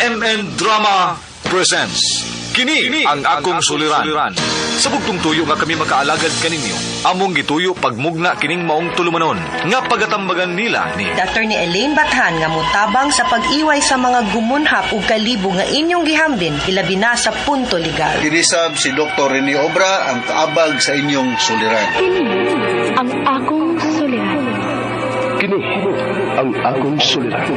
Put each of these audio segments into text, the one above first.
RMN Drama presents Kini ang akong suliran. Sa bugtong tuyo nga kami makaalagad kaninyo, among gituyo pagmugna kining maong tulumanon nga pagatambagan nila ni Attorney Elaine Bathan nga motabang sa pag-iway sa mga gumunhap ug kalibo nga inyong gihambin ilabi na sa punto legal. Kinisab si Dr. Rene Obra ang kaabag sa inyong suliran. Kini ang akong suliran. Kini ang akong suliran.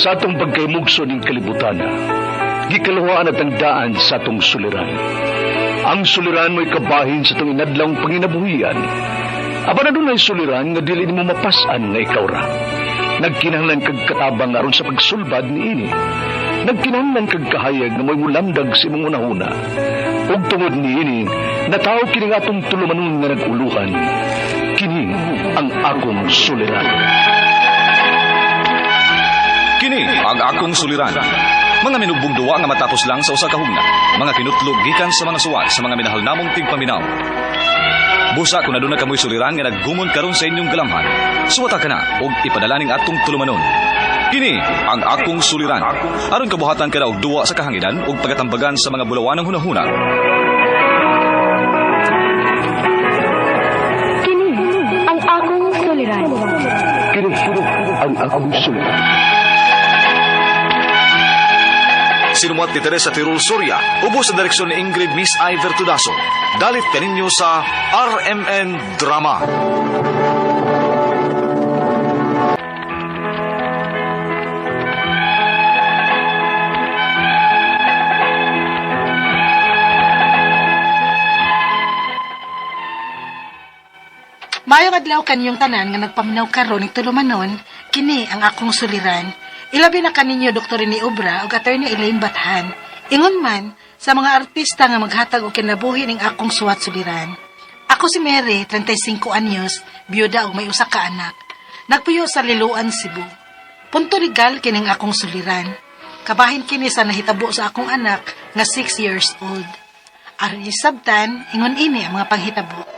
Sa atong pagkaymugso ning kalibutan, gikaluhaan at ang daan sa atong suliran. Ang suliran mo'y kabahin sa atong inadlawng panginabuhian. Apan adunay suliran nga dili nimo mapas-an nga ikaw ra. Nagkinahanglan kag katabang aron sa pagsulbad niini. Nagkinahanglan kag kahayag nga mo'y mulamdag sa imong hunahuna. Ug tungod niini, nataw kini nga atong tulumanon nga nag-uluhan. Kini ang akong suliran. Kini ang akong suliran. Mga minubong duwa nga matapos lang sa usa ka hugna. Mga kinutlog gikan sa mga suwat sa mga minahal namong tigpaminaw. Busa kung aduna kamoy suliran nga naggumon karon sa inyong galamhan, suwata ka na og ipadala ning atong tulumanon. Kini ang akong suliran. Aron kabuhatan ka na og duwa sa kahanginan ug pagatambagan sa mga bulawanang hunahuna. Kini ang akong suliran. Kini ang akong suliran. Sinumuat ni Teresa Tirul Soria, ubos sa direksyon ni Ingrid Miss Iver Tudaso. Dalit kaninyo sa RMN Drama. Maayong adlaw kaninyong tanan nga nagpaminaw karon ning tulumanon, kini ang akong suliran. Ilabi na kaninyo Dr. Rene Obra ug Attorney Elaine Bathan. Ingon man sa mga artista nga maghatag og kinabuhi ning akong suwat suliran. Ako si Mary, 35 anyos, biyuda ug may usa ka anak. Nagpuyo sa Liloan, Cebu. Punto legal kining akong suliran. Kabahin kini sa nahitabo sa akong anak nga 6 years old. Aron isabtan, ingon ini ang mga panghitabo.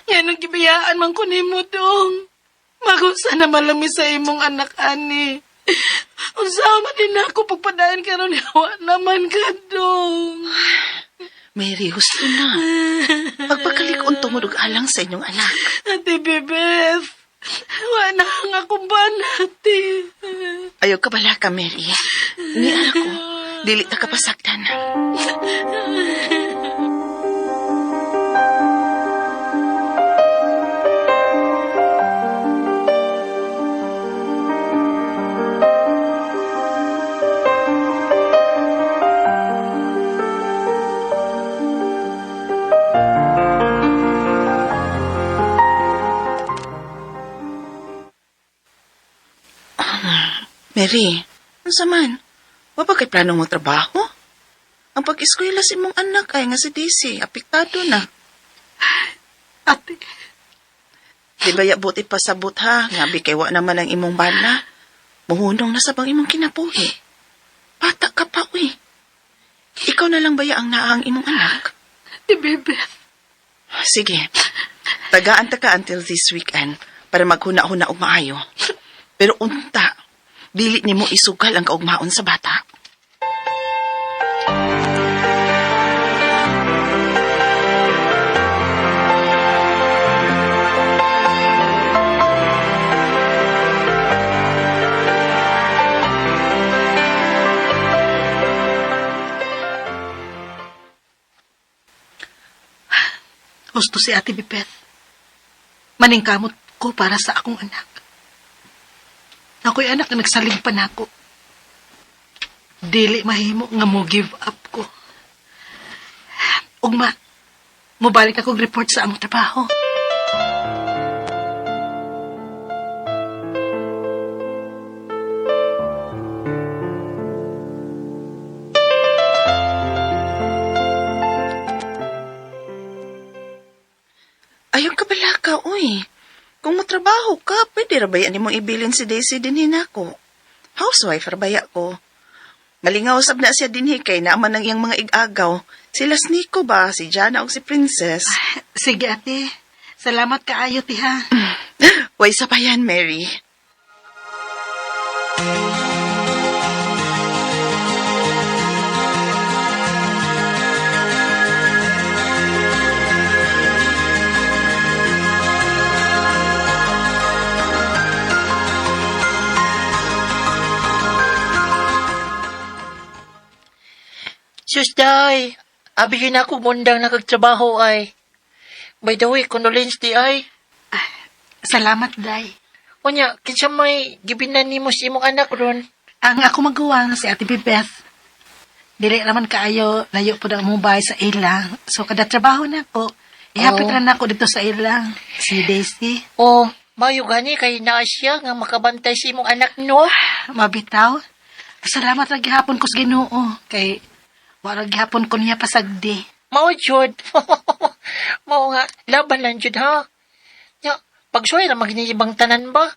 Yan ang gibayaan man ko nimo dong. Magusa na malami sa imong anak ani. Unsa man din ako pagpadayon karon hawa naman ka dong. Mary, husto na. Pagpakalikon tungod og alang sa inyong anak. Ate Bebeth, wa na ang akong banati. Ayaw ka bala ka, Mary. Ni ako, dili ta ka pasaktan. Mary, unsa man? Wa ba kay plano mo trabaho? Ang pag-eskwela sa imong anak ay nga si Daisy, apektado na. Ate, Di ba ya buti pasabot ha? Nga bi kay wa naman ang imong bana. Muhunong na sa bang imong kinabuhi. Bata ka pa, uy. Ikaw na lang baya ang naang imong anak? Ate Bebeth, Sige. Tagaan ta ka until this weekend para maghuna-huna og maayo. Pero unta, dili nimo isugal ang kaugmaon sa bata. Husto si Ate Bebeth. Maningkamot ko para sa akong anak. Ako'y anak na nagsalig pa nako. Dili mahimo nga mo give up ko. Ugma, mobalik akong report sa among trabaho. Ayaw ka bala ka, uy. Kung matrabaho ka, pwede ra ba yan imong ibilin si Daisy din hinako? Housewife ra baya ko. Malingaw sab na siya dinhi kay naaman ang iyang mga igagaw. Sila Nico ba, si Jana o si Princess. Sige, ate. Salamat kaayo, ti ha. Way sa pa yan, Mary. Sus, day. Abi yun ako mundang nakagtrabaho ay. By the way, condolence di ay. Salamat, Day. Unya, kinsa may gibinan nimo sa imong anak ron. Ang ako maguwang si Ate Bibeth. Dili raman kaayo layo po ang mobile sa ila. So kada trabaho na ko, ihapit Oh. ra na ako dito sa ila. Si Daisy, Oh, mayo gani kay naa siya nga makabantay sa imong anak no. mabitaw. Salamat ra gihapon ko sa Ginoo kay wala gihapon ko niya pasagdi. Mao jud. Mao nga laban lang jud ha. Nya, pagsuway ra magni ibang tanan ba?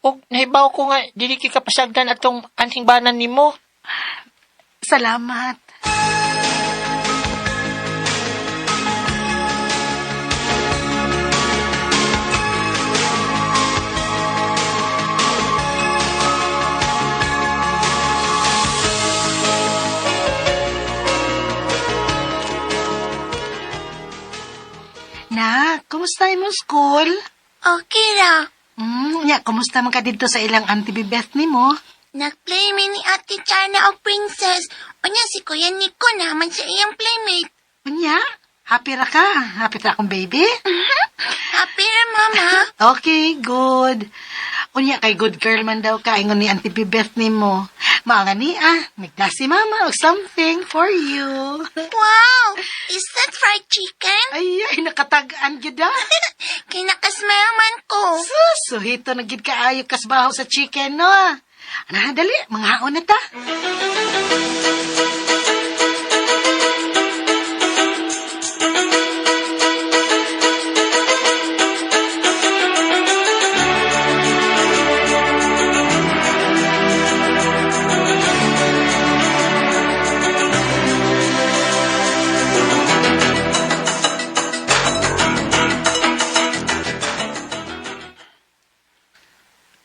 Og nahibaw ko nga dili kay kapasagdan atong anhing banan nimo. Salamat. Na, kumusta imong school? Okay ra. Nya, kumusta man ka dito sa ilang Auntie Beth nimo? Nag-play mi ni Ate Chana og Princess. Unya si Kuya Nico naman sa iyang playmate. Unya, happy ra ka. Happy ra akong baby. Happy ra, Mama. Okay, good. Unya kay good girl man daw ka ingon ni Auntie Beth nimo. Maanga ni ah, nagda si mama og something for you. Wow! Is that fried chicken? Ay, ay nakatag-an gyud ah. Kay nakasmile man ko. Sus, suhito na gyud kaayo kasbaho sa chicken no. Ana, dali, manghaon na ta.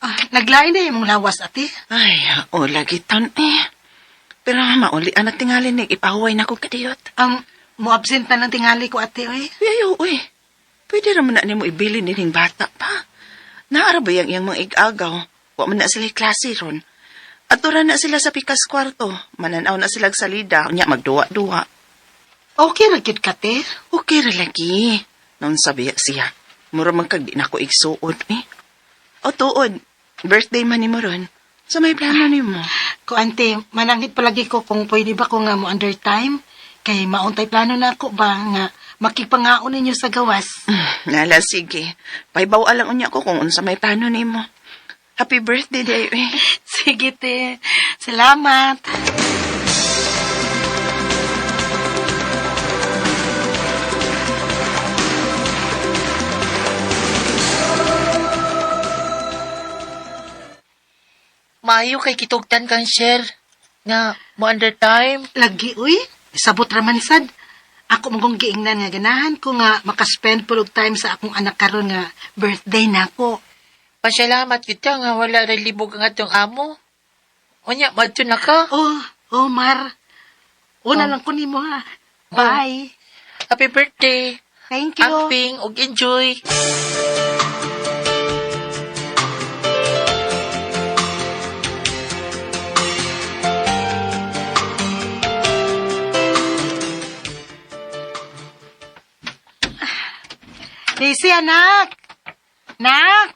Ah, naglain na imong lawas ate. Ay, o lagi tan eh. Pero mauli anak tingali ni ipahuway na ko kadiyot. Mo absent na lang tingali ko ate oy. Uy, ayo, uy. Pwede ra man na nimo ibilin nining bata pa. Naara ba yang iyang mga igagaw? Wa man na sila klase ron. Ato ra na sila sa pikas kwarto. Mananaw na sila salida. Unya magduwa-duwa. Okay ra gyud ka te. Okay ra lagi. Noon sabi siya. Mura man kag di na ko igsuod eh. O tuod, birthday man nimo ron. So may plano nimo. Ko ante, mananghit palagi ko kung pwede ba ko nga mo under time. Kay mauntay plano na ako ba nga makipangaon ninyo sa gawas. Nala, sige. Paibaw lang unya ko kung unsa may plano nimo. Happy birthday, day, eh. Sige te. Salamat. Maayo kay kitugtan kang sir nga mo under time. Lagi uy, sabot ra man sad. Ako mong giingnan nga ganahan ko nga makaspend pud og time sa akong anak karon nga birthday nako. Pasalamat gyud ta nga wala ra libog ang atong amo. Unya, madto na ka. Oh, oh Mar. Una lang ko nimo ha. Bye. Happy birthday. Thank you. Amping ug enjoy. Daisy, anak! Nak!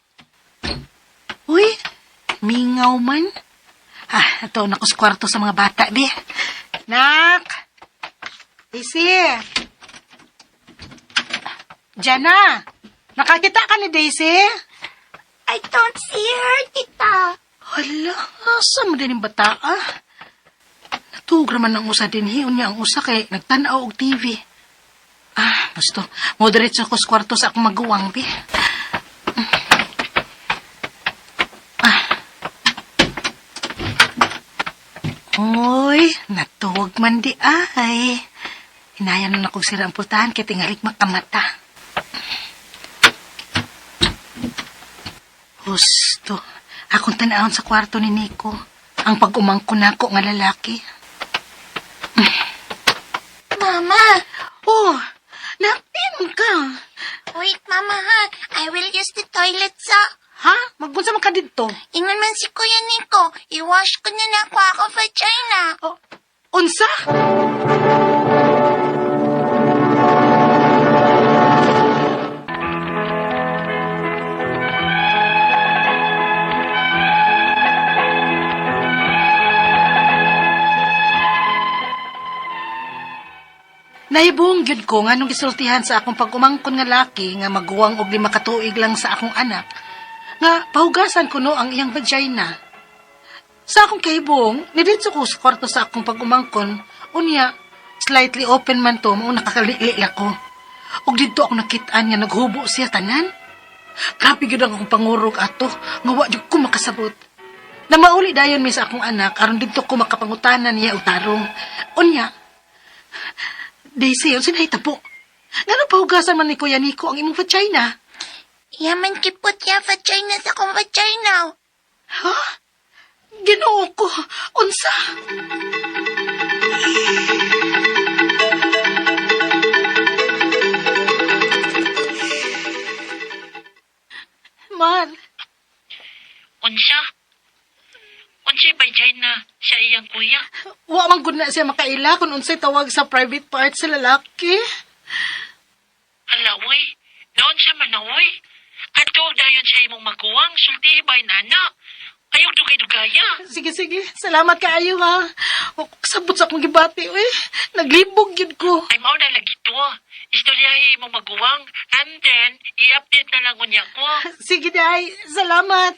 Uy, mingaw man. Ah, ito na ko sa kwarto sa mga bata, be. Nak! Daisy! Jana! Nakakita ka ni Daisy? I don't see her, tita. Hala, asa mo din yung bata, ah? Natuog raman ang usa din, hiyon niya ang usa kay nagtanaw og TV. Ah, gusto. Moderate ko sa kwarto sa akong maguwang, bi. Ah. Uy, natuwag man di ay. Hinaya na nakong sira ang pultahan kay tingalik makamata. Husto. Akong tanawon sa kwarto ni Nico. Ang pag-umangko nako nga lalaki. Mama! Oh, napin ka. Wait, Mama ha. I will use the toilet sa... Ha? Magunsa man ka didto? Ingon man si Kuya Nico, i-wash ko na na ako ako vagina. Oh, unsa? Nahibong gyud ko nga nung gisultihan sa akong pag-umangkon nga laki nga maguwang og 5 ka tuig lang sa akong anak nga pahugasan kuno ang iyang vagina. Sa akong kahibong, niditso ko sa kwarto sa akong pag-umangkon, unya, slightly open man to, mao nakakalili ako. Ug didto ako nakitaan nga naghubo siya tanan. Grabe gyud ang akong pangurog ato, nga wa jud ko makasabot. Na mauli dayon mi sa akong anak, aron didto ko makapangutanan niya og tarong. Unya, Daisy, unsa nahitabo? Ngano pahugasan man ni Kuya Nico ang imong vagina? Yaman kipot ya vagina sa akong vagina. Ha? Ginoo ko, unsa? Mar, Unsa? Unsa ba na sa iyang kuya? wa man gud na siya makaila kung unsay tawag sa private part sa lalaki. Ala, uy. Noon siya manaoy. Ato dayon sa imong maguwang, sulti bay nana. Ayaw dugay-dugaya. Sige, sige. Salamat kaayo ha. O, sabot sa akong gibati, uy. Naglibog yun ko. Ay mao na lagi to. Istoryahe imong maguwang and then i-update na lang unya ko. Sige, day. Salamat.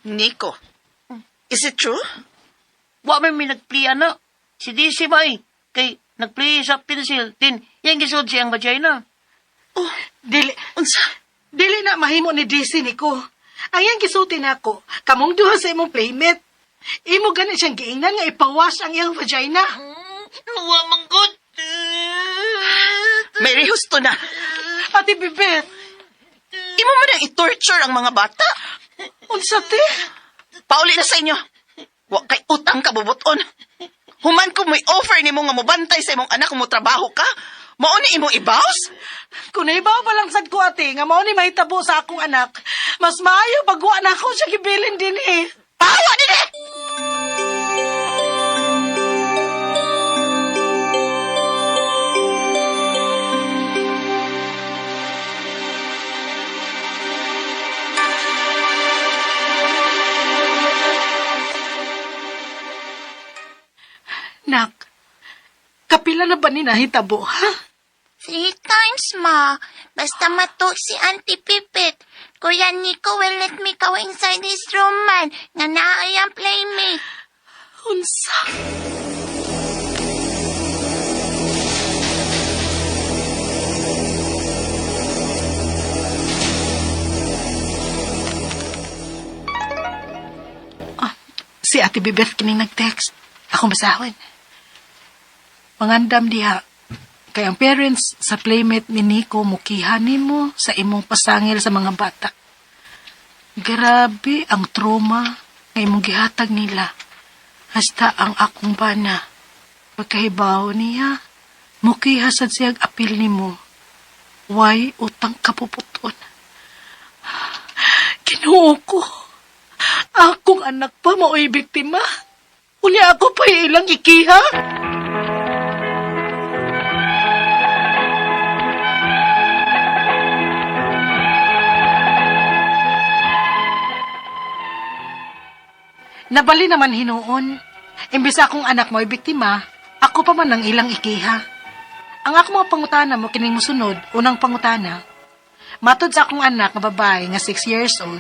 Nico, is it true? Wa man mi nagpli ana. Si DC ba eh. Kay nagpli sa pencil din yang gisud siyang vagina. Oh, Dili, unsa? dili na mahimo ni DC niko. Ang iyang gisulti nako, kamong duha sa imong playmate. Imo gani siyang giingnan nga ipawash ang iyang vagina. Wa man gud. Mary, husto na. Ate Bibet, Imo man ang i-torture ang mga bata. unsa te? Pauli na sa inyo. Wa kay utang ka bubuton. Human ko may offer nimo nga mobantay sa imong anak kung motrabaho ka. Mao ni imong ibaws? Kung naibaw pa lang sad ko ate, nga mao ni mahitabo sa akong anak, mas maayo pagwa na ako siya gibilin din eh. Pahawa din eh! Nak, kapila na ba ni nahitabo, ha? 3 times, ma. Basta matuog si Auntie Pipit. Kuya Nico will let me go inside his room man. Nga naay ang playmate. Unsa? Ah, si Ate Bibeth kining nag-text. Akong basahon. Mangandam diha. Kay ang parents sa playmate ni Nico mukiha nimo sa imong pasangil sa mga bata. Grabe ang trauma nga imong gihatag nila. Hasta ang akong bana. Pagkahibaw niya, mukiha sad siyag apil nimo. Why utang kapuputon? Ginoo ko. Akong anak pa mao'y biktima. Unya ako pa ilang ikiha. Nabali naman hinuon. Imbes akong anak mo'y biktima, ako pa man ang ilang ikiha. Ang akong mga pangutana mo kining mosunod, unang pangutana. Matod sa akong anak nga babae nga 6 years old,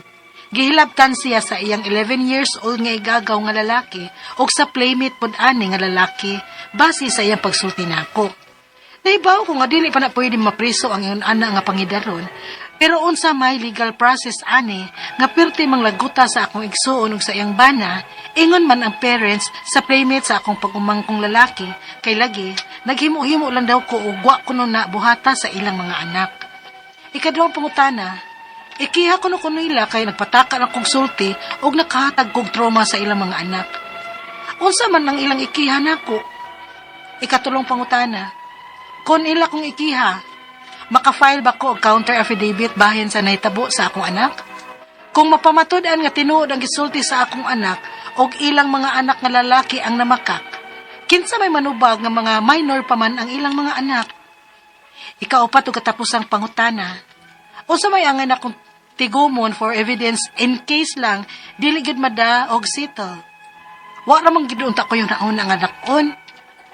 Gihilabtan siya sa iyang 11 years old nga igagaw nga lalaki ug sa playmate pod ani nga lalaki base sa iyang pagsulti nako. Nahibaw ko nga dili pa na pwede mapriso ang ingon ana nga pangidaron, pero unsa may legal process ani nga pirti manglaguta sa akong igsuon ug sa iyang bana, ingon man ang parents sa playmate sa akong pag-umangkong lalaki, kay lagi naghimo-himo lang daw ko ug wa kuno na buhata sa ilang mga anak. Ikaduhang pangutana, ikiha kuno ko nila kay nagpataka ng kong sulti ug nakahatag kog trauma sa ilang mga anak. Unsa man ang ilang ikiha nako? Ikatulong pangutana, kon ila kong ikiha, maka-file ba ko og counter affidavit bahin sa nahitabo sa akong anak? Kung mapamatud-an nga tinuod ang gisulti sa akong anak og ilang mga anak nga lalaki ang namakak, kinsa may manubag nga mga minor pa man ang ilang mga anak? Ikaupat ug katapusang pangutana, unsa may angay akong tigumon for evidence in case lang dili gyud mada og settle? Wa ra man gid unta ko yung nauna nga dakon.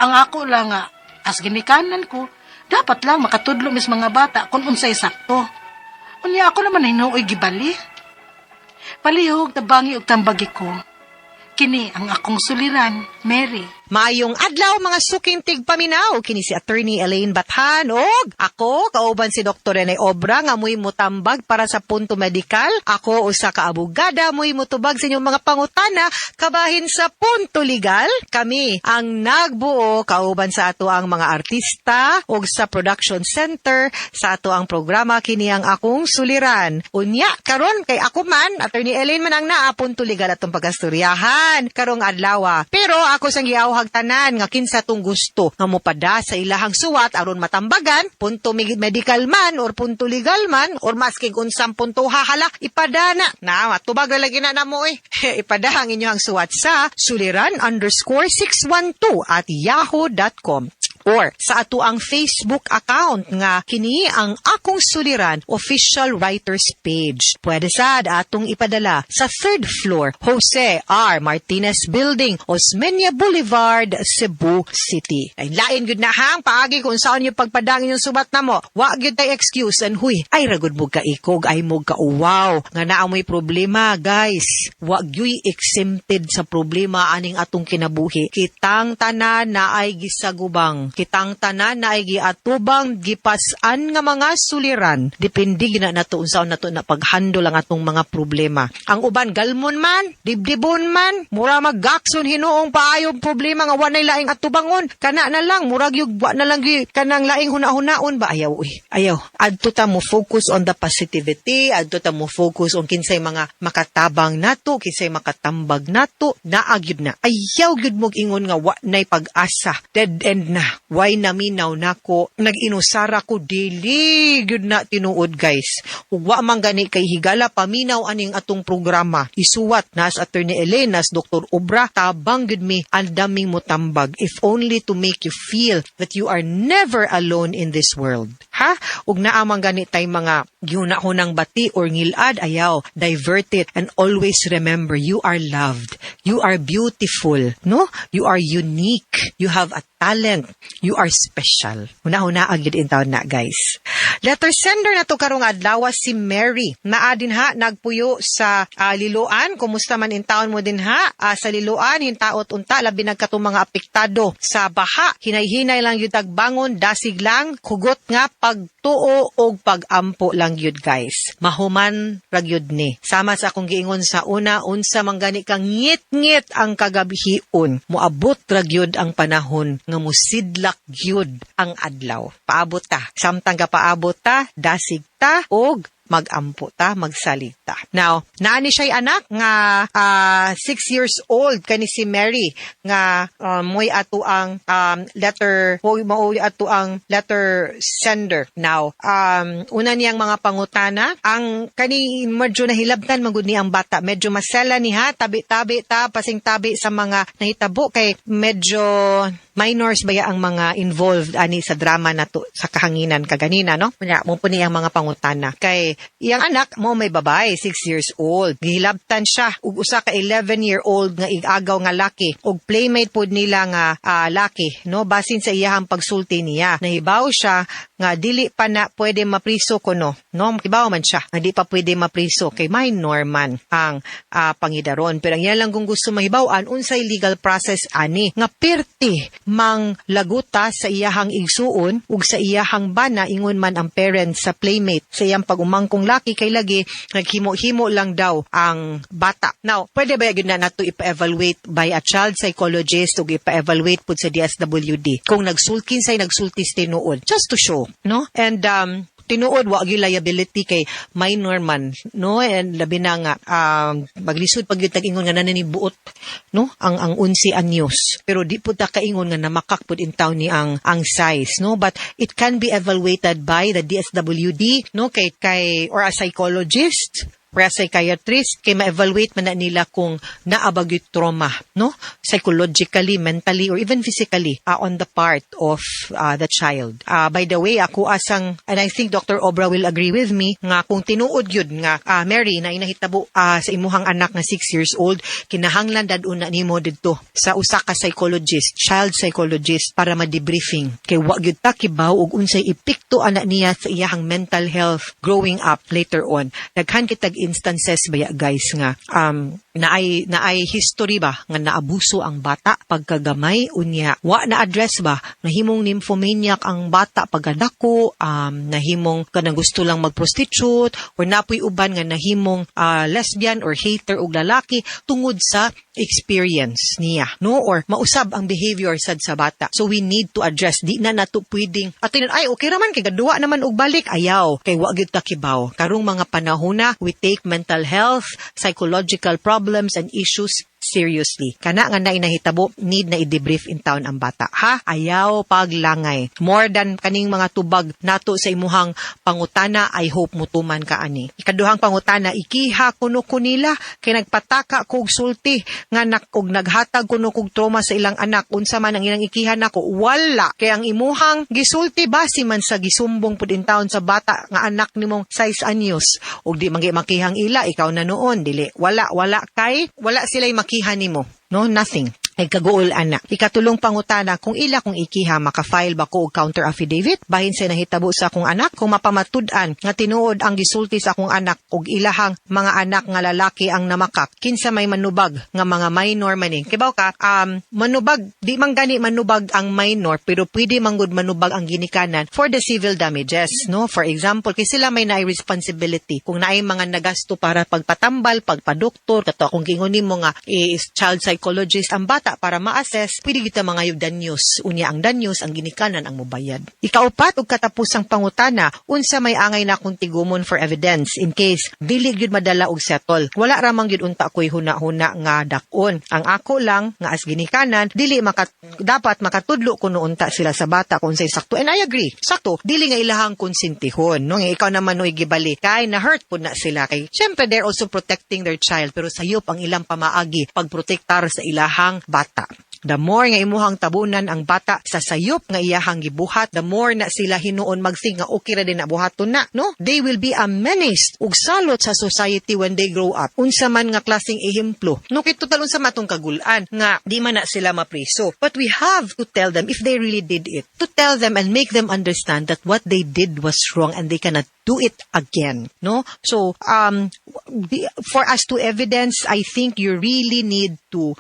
Ang ako lang nga as ginikanan ko, dapat lang makatudlo mis mga bata kung unsay sakto. Unya ako naman hinuoy gibali. Palihog tabangi og tambagi ko. Kini ang akong suliran, Mary. Maayong adlaw, mga suking tigpaminaw, kini si Attorney Elaine Bathan og ako kauban si Dr. Rene Obra nga mo'y mutambag para sa Punto Medikal. Ako usa ka abogada, mo'y mutubag sa inyong mga pangutana kabahin sa Punto Legal. Kami ang nagbuo kauban sa ato ang mga artista ug sa production center sa ato ang programa, kini ang Akong Suliran. Unya karon kay ako man, Attorney Elaine man ang naa, Punto Legal atong pagastoryahan karong adlaw. Pero ako sang giawhag tanan nga kinsa tong gusto nga mopada sa ilahang suwat aron matambagan, punto medical man or punto legal man or maski unsang punto hahala, ipada na na matubag ra lagi na namo eh. Ipada ang inyong suwat sa suliran_612@yahoo.com or sa ato ang Facebook account nga kini ang Akong Suliran Official Writers Page. Pwede sad atong ipadala sa third floor, Jose R. Martinez Building, Osmeña Boulevard, Cebu City. Ay lain gyud na hang paagi kung saan yung pagpadang inyong subat namo. Wa gyud tay excuse and huy, ay ragud mo kaikog, ay mo kauwaw nga naa mo'y problema, guys. Wa gyuy exempted sa problema aning atong kinabuhi. Kitang tanan na ay gisagubang. Kitang tanan na ay giatubang, gipas-an nga mga suliran. Depende gina nato unsaon nato na paghandle ang atong mga problema. Ang uban galmon man, dibdibon man, mura maggakson hinuong paayong problema nga walay laing atubangon. Kana na lang murag yug wa na lang gyud kanang laing huna-hunaon ba, ayaw uy. Ayaw. Adto ta mo focus on the positivity, adto ta mo focus on kinsay mga makatabang nato, kinsay makatambag nato, naa gyud na. Ayaw gyud mo ingon nga wa nay pag-asa. Dead end na. Way naminaw nako, nag-inusara ko, dili gyud na tinuod, guys. Ug wa man gani kay higala paminaw aning atong programa. Isuwat nas Attorney Elena, nas Dr. Obra, tabang gyud mi, andaming motambag if only to make you feel that you are never alone in this world. Ha? Ug naa man gani tay mga gihuna-hunang bati or ngilad, ayaw, divert it and always remember you are loved. You are beautiful, no? You are unique. You have a talent. You are special. Huna-huna gyud intawn na, guys. Letter sender na to karong adlaw si Mary. Naa din ha nagpuyo sa Liloan. Kumusta man in taon mo din ha sa Liloan? Hintaot unta labi nagkatong mga apektado sa baha. Hinay-hinay lang yun tagbangon, dasig lang, hugot nga pagtuo og pagampo lang yun, guys. Mahuman ra gyud ni. Sama sa akong giingon sa una, unsa man gani kang ngit-ngit ang kagabhion, moabot ra gyud ang panahon nga musidlak gyud ang adlaw. Paabot ta. Samtang ka paabot ta, dasig ta og magampo ta, magsalig ta. Now, naa ni siya'y anak nga 6 years old kani si Mary nga mo'y ato ang letter mo'y mao ato ang letter sender. Now, una niyang mga pangutana, ang kani medyo nahilabtan man gud ni ang bata, medyo masela ni ha, tabi-tabi ta, pasing tabi sa mga nahitabo kay medyo minors baya ang mga involved ani sa drama na to sa kahanginan kaganina, no? Unya mo po niyang mga pangutana kay iyang anak mo may babae, 6 years old, gihilabtan siya ug usa ka 11-year-old nga igagaw nga laki ug playmate pod nila nga laki, no? Basin sa iyahang pagsulti niya, nahibaw siya nga Nga dili pa na pwede mapriso kuno, no? Kibaw man siya nga di pa pwede mapriso kay minor man ang pangidaron. Pero ang iya lang kung gusto mahibaw-an, unsay legal process ani nga pirti mang laguta sa iyahang igsuon ug sa iyahang bana, ingon man ang parents sa playmate sa iyang pag-umangkong laki, kay lagi naghimo-himo lang daw ang bata. Now, pwede ba gyud na nato ipa-evaluate by a child psychologist ug ipa-evaluate pud sa DSWD kung nagsulkin say nagsultis tinuod, just to show, no? And tinuod wa gyud liability kay minor man, no? And labi na nga maglisod pag gyud tag-ingon nga naninibuot, no, ang 11 anyos, pero di pud ta kaingon nga namakak pud in town ni ang size, no? But it can be evaluated by the DSWD, no, kay or a psychologist or a psychiatrist, kay ma-evaluate man na nila kung naa ba gyud trauma, no, psychologically, mentally or even physically on the part of the child. By the way, ako asang, and I think Dr. Obra will agree with me, nga kung tinuod yun nga Mary na inahitabo sa imuhang anak nga 6 years old, kinahanglan dad-on na nimo didto sa usa ka psychologist, child psychologist, para ma-debriefing, kay wa gyud ta kibaw og unsay epekto ana niya sa iyahang mental health growing up later on. Daghan kitag instances baya, guys, nga naay history ba nga naabuso ang bata pagkagamay, unya wa na address ba, nahimong nymphomaniac ang bata pagkadako, nahimong kanang gusto lang magprostitute, or napoy uban nga nahimong lesbian or hater og lalaki tungod sa experience niya, no? Or mausab ang behavior sad sa bata. So we need to address. Di na nato pwedeng atin, "Ay, okay raman kay gaduwa naman og balik." Ayaw, kay wa gyud ta kibaw. Karong mga panahon na, we take mental health, psychological problems and issues seriously. Kana nga na inahitabo, need na i-debrief in town ang bata. Ha? Ayaw paglangay. More than kaning mga tubag nato sa imuhang pangutana, I hope mutuman ka ani. Ikaduhang pangutana, ikiha kuno ko nila kay nagpataka kog sulti nga nak og naghatag kuno kog trauma sa ilang anak. Unsa man ang ilang ikiha nako? Wala. Kay ang imuhang gisulti base man sa gisumbong pud in town sa bata nga anak nimong 6 anyos, ug di man makihang ila, ikaw na noon dili, wala, wala, kay wala sila'y makiha nimo, no? Nothing ay kaguol ana. Ikatulong pangutana, kung ila kong ikiha, maka-file ba ko og counter affidavit bahin sa nahitabo sa akong anak? Kung mapamatud-an nga tinuod ang gisulti sa akong anak ug ilahang mga anak nga lalaki ang namakak, kinsa may manubag nga mga minor man ni? Kibaw ka, manubag, di man gani manubag ang minor, pero pwede man gud manubag ang ginikanan for the civil damages, no? For example, kay sila may naay responsibility kung naay mga nagasto para pagpatambal, pagpadoktor, kato kung giingon nimo nga is child psychologist ang bata para ma-assess, pwede kita mga yung danyos. Unya ang danyos, ang ginikanan ang mubayad. Ikaupat ug katapusang pangutana, unsa may angay na akong tigumon for evidence in case dili gyud madala og settle? Wala ramang gyud unta ko'y huna-huna nga dak-on. Ang ako lang nga as ginikanan, dili maka, dapat makatudlo kuno unta sila sa bata kung unsay sakto. And I agree. Sakto, dili nga ilahang konsentihon, no? Nga ikaw naman no'y gibali. Kay na hurt pud na sila kay syempre they're also protecting their child, pero sayop ang ilang pamaagi pagprotektar sa ilahang bata. The more nga imuhang tabunan ang bata sa sayop nga iyahang gibuhat, the more na sila hinuon mag-think nga okay ra din na buhaton na, no? They will be a menace ug salot sa society when they grow up. Unsa man nga klaseng ehemplo. No, kay total unsa man atong kagulan nga di man na sila mapriso. But we have to tell them if they really did it. To tell them and make them understand that what they did was wrong and they cannot do it again, no? So for us to evidence, I think you really need to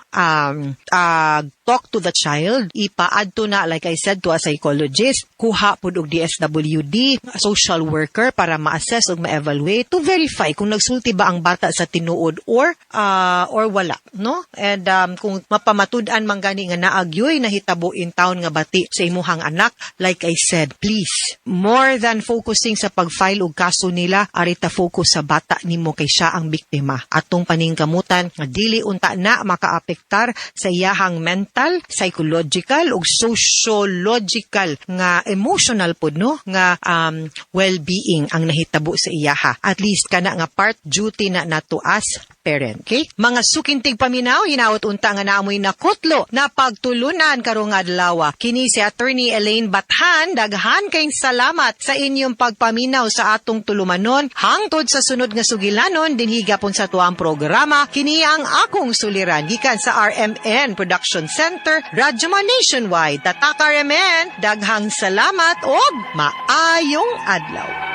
talk to the child, ipaadto na, like I said, to a psychologist, kuha pud og DSWD social worker para ma-assess ug ma-evaluate to verify kung nagsulti ba ang bata sa tinuod or wala, no? And kung mapamatud-an man gani nga naagyoy nahitabo in town nga bati sa imuhang anak, like I said, please, more than focusing sa pag-file og kaso nila, arita focus sa bata nimo kay siya ang biktima. Atong paningkamutan nga dili unta na makaapektar sa iyahang mental, psychological ug sociological nga emotional pod, no, nga well-being ang nahitabo sa iyaha. At least kana nga part, duty na nato as parent. Okay? Mga suking tigpaminaw, hinaot unta nga naamoy nakutlo na pagtulunan karong adlaw. Kini si Attorney Elaine Bathan, daghan kayong salamat sa inyong pagpaminaw sa atong tulumanon hangtod sa sunod nga sugilanon dinhi gapon sa tuang programa. Kini ang Akong Suliran gikan sa RMN Production Center, Radyo Man Nationwide. Tatak RMN, daghang salamat og maayong adlaw.